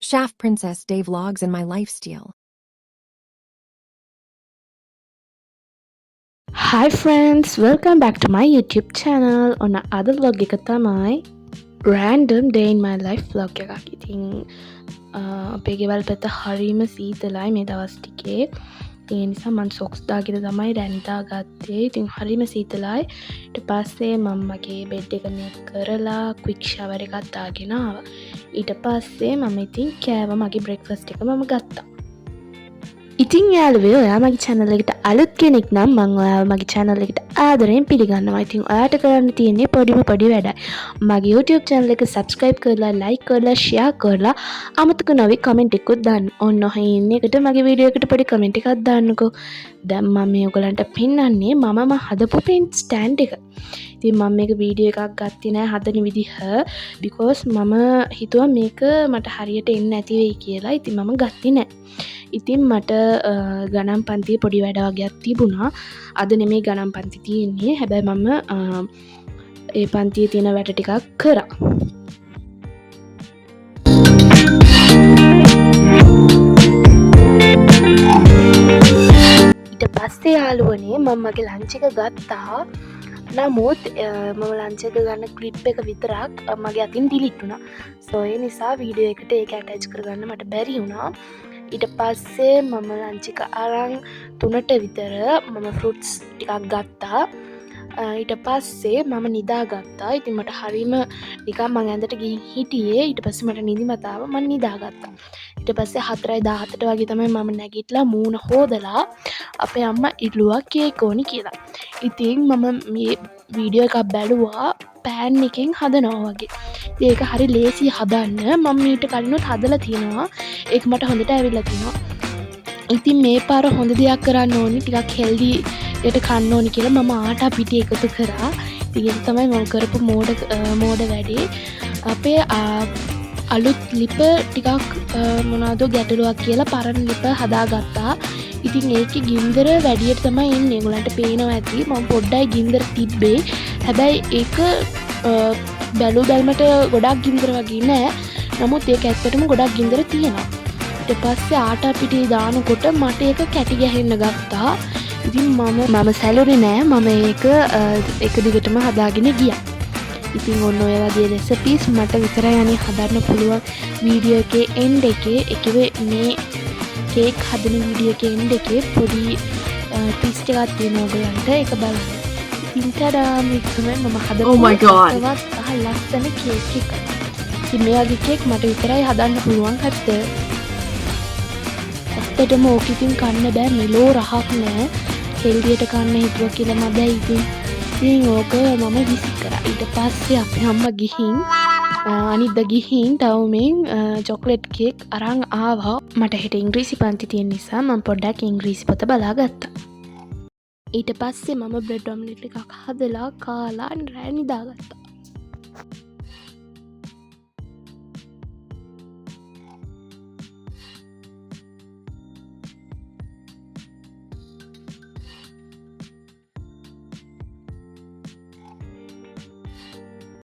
Shaft Princess Day Vlogs and my lifestyle. Hi friends, welcome back to my YouTube channel. ඔන්න අද vlog එක තමයි random day in my life vlog එකක්. ඉතින් අපේ ගෙවල් පැත්ත හරිම සීතලයි මේ දවස් ටිකේ. ඉතින් ඒ නිසා මං සොක්ස් දාගෙන තමයි රෑ නිදාගත්තේ. ඉතින් හරිම සීතලයි. ඊට පස්සේ මං මගේ බෙඩ් එක මේක් කරලා ක්වික් ෂවර් එකක් දාගෙන ආවා. ඊට පස්සේ මම ඉතින් කෑවා, මගේ බ්‍රෙක්ෆාස්ට් එක මම ගත්තා. ඉතින් යාළුවෝ, ඔයා මගේ channel එකට අලුත් කෙනෙක් නම් මං ඔයාව මගේ channel එකට ආදරෙන් පිළිගන්නවා. ඉතින් ඔයාට කරන්න තියෙන්නේ පොඩිම පොඩි වැඩයි. මගේ YouTube channel එක subscribe කරලා, like කරලා, share කරලා, අමතක නොවි comment එකකුත් දාන්න. ඔන්න ඔහේ ඉන්න එකට මගේ වීඩියෝ එකට පොඩි comment එකක් දාන්නකෝ. දැන් මම මේ ඔයගලන්ට පෙන්වන්නේ මමම හදපු පෙන් ස්ටෑන්ඩ් එක. ඉතින් මම මේක වීඩියෝ එකක් ගත්තේ නෑ හදන විදිහ, because මම හිතුවා මේක මට හරියට එන්නේ නැති වෙයි කියලා. ඉතින් මම ගත්තේ නෑ. ඉතින් මට ගණන් පන්තියේ පොඩි වැඩ වගයක් තිබුණා. අද නෙමෙයි ගණන් පන්ති තියෙන්නේ. හැබැයි මම ඒ පන්තියේ තියෙන වැඩ ටිකක් කරා. ඊට පස්සේ යාළුවනේ, මම මගේ ලන්ච් එක ගත්තා. නමුත් මම ලන්ච් එක ගන්න ක්ලිප් එක විතරක් මගේ අතින් ඩිලීට් වුණා. සෝ ඒ නිසා වීඩියෝ එකට ඒක ඇටච් කරගන්න මට බැරි වුණා. ඊට පස්සේ මම ලන්ච් එක අරන් 3ට විතර මම ෆෘට්ස් ටිකක් ගත්තා. ඊට පස්සේ මම නිදාගත්තා. ඉතින් මට හරිම නිකන් මං ඇඳට ගිහින් හිටියේ. ඊට පස්සේ මට නිදිමත ආවා, මං නිදාගත්තා. ඊට පස්සේ 4:17ට වගේ තමයි මම නැගිටලා මූණ හෝදලා අපේ අම්මා ඉල්ලුවා කේක් ඕනි කියලා. ඉතින් මම මේ වීඩියෝ එකක් බැලුවා පෑන් එකෙන් හදනවා වගේ. ඉතින් ඒක හරි ලේසි හදන්න. මම මීට කලිනුත් හදලා තියෙනවා. ඒක මට හොඳට ඇවිල්ලා තියෙනවා. ඉතින් මේ පාර හොඳ දෙයක් කරන්න ඕනි, ටිකක් හෙල්දි එකට කන්න ඕනි කියලා මම ආටා පිටි එකතු කරා. ඉතින් ඒක තමයි මම කරපු මෝඩ මෝඩ වැඩේ. අපේ අලුත් ලිප ටිකක් මොනවදෝ ගැටලුවක් කියලා පරණ ලිප හදාගත්තා. ඉතින් ඒකේ ගින්දර වැඩියට තමයි එන්නේ. ඒගොල්ලන්ට පේනවා ඇති මම පොඩ්ඩයි ගින්දර තිබ්බේ. හැබැයි ඒක බැලූ බැල්මට ගොඩක් ගින්දර වගේ නෑ. නමුත් ඒක ඇත්තටම ගොඩක් ගින්දර තියෙනවා. ඊට පස්සේ ආටා පිටි දානකොට මට ඒක කැටි ගැහෙන්න ගත්තා. ඉතින් මම මම සැලුනේ නෑ. මම ඒක එක දිගටම හදාගෙන ගියා. ඉතින් ඔන්න ඔය වගේ රෙසිපීස් මට විතරයි අනේ හදන්න පුළුවන්. වීඩියෝ එකේ එන්ඩ් එකේ, ඒ කිව්වේ මේ කේක් හදන වීඩියෝ එකේ එන්ඩ් එකේ පොඩි ට්විස්ට් එකක් තියෙනවා ඔයගලන්ට. ඒක බලන්න. ඉතින් ටඩා, මේක තමයි මම හදපු Oh my God. රසවත් සහ ලස්සන කේක් එක. ඉතින් මේ වගේ කේක් මට විතරයි හදන්න පුළුවන්. හරිද? ඇත්තටම ඕක ඉතින් කන්න බෑ, මෙලෝ රහක් නෑ. හෙල්දියට කන්න හිතුවා කියලා මදයි ඉතින්. ඉතින් ඕක මම විසි කරා. ඊට පස්සේ අපේ අම්මා ගිහින් අනිද්දා ගිහින් ටවුමෙන් චොක්ලට් කේක් අරන් ආවා. මට හෙට ඉංග්‍රීසි පන්ති තියෙන නිසා මම පොඩ්ඩක් ඉංග්‍රීසි පොත බලාගත්තා. ඊට පස්සේ මම බ්‍රෙඩ් ඔම්ලට් එකක් හදලා කාලා රෑ නිදාගත්තා.